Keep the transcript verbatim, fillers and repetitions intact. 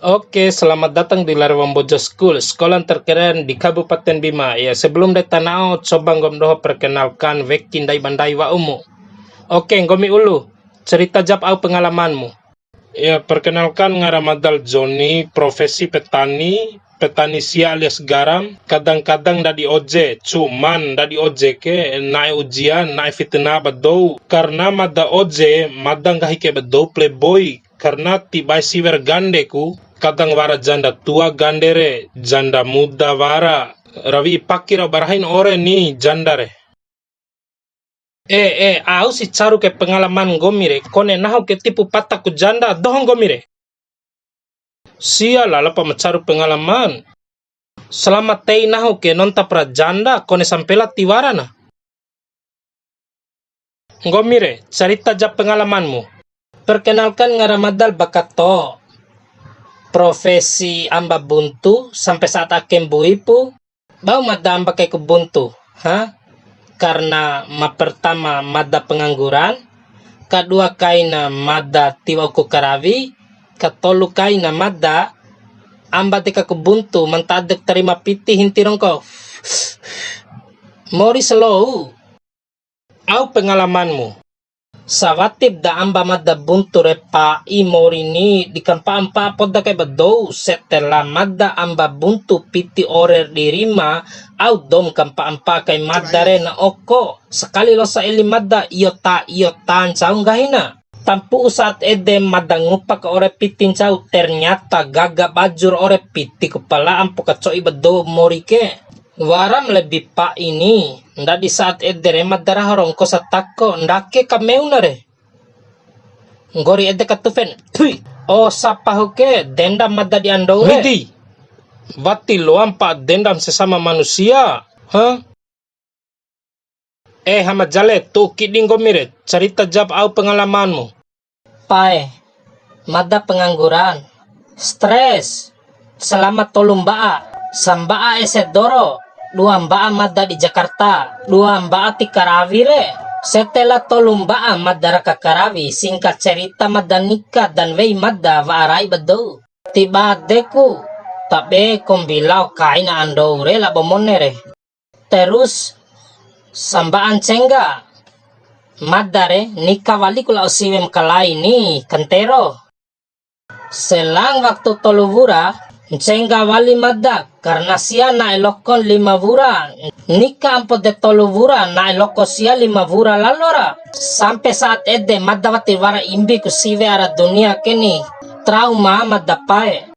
Oke, selamat datang di Larewa Mbojo School, sekolah terkeren di Kabupaten Bima. Ya, sebelum de tana'o, coba nggom doho perkenalkan weki ndai ba ndai wa'umu. Oke, nggomi ulu, cerita jap au pengalamanmu. Ya, perkenalkan, ngara madal Joni, profesi petani, petani sia alias garam, kadang-kadang ndadi oje, cuman ndadi oje ke na'e ujian, na'e fitnah ba dou, karena mada oje, mada nggahi ke ba dou playboy, karena tibae siwe ra gande ku, kadang wara janda tua gande re, janda muda wara, rawi ipaki ra barahin ore ni janda re. Eh, eh, au si caru ke pengalaman nggomi re, kone nahu ke tipu pata ku janda, doho nggomi re. Sia lalo pa ma caru pengalaman. Selama tei nahu ke nonta pra janda, kone sampela tiwara na. Nggomi re, carita ja pengalamanmu. Perkenalkan, ngara madal Bakato. Profesi amba buntu, sampe saat ake mbuipu, bau mada amba kaiku buntu, ha? Karena ma pertama mada pengangguran, kadua kaina mada tiwa'uku karawi, katolu kaina mada amba dekaku buntu, mantadek tarima piti hinti rongko. Mori slow. Au pengalamanmu. Sawatip da amba mada buntu re pa'i mori ni di kampa'a-mpa'a poda kai ba dou, setelah mada amba buntu piti ore di rima, au dom kampa'a-mpa'a kai mada re na oko. Sakali losa eli mada, iyo ta, iyo ta ncau nggahina. Tampu'u saat ede mada ngupa ka ore piti ncau, ternyata gaga bajur ore piti ku pala ampo kaco'i ba dou mori ke. Waram lebih pa'i ni, ndadi saat ede re mada raho rongko satako, ndake kameuna re. Nggori ede katufen, thui, o sapahu ke, dendam mada di andou re. Widi, wati loam pa dendam sesama manusia, ha? Eh, Hama Jale, tu'u kidi nggomi re, carita jap au pengalamanmu. Pae, mada pengangguran, stres, selama tolu mba'a, samba'a ese doro, dua mba'a mada di Jakarta, dua mba'a ti karawi re. Setelah tolu mba'a mada raka karawi, singkat cerita mada nikah dan wei mada wa'a rai ba dou. Tiba adeku, tabe kombi lao kaina andou re labo mone re. Terus, samba'a ncengga. Mada re, nika waliku lao siwe makalai ni, kantero. Selang waktu tolu wura, ncengga wali mada, karena sia na'e lokon lima wura. Nika ampo de tolu wura, na'e loko sia lima wura lalo ra. Sampe saat ede, mada wati wara imbi ku siwe ara dunia ke ni. Trauma mada pae.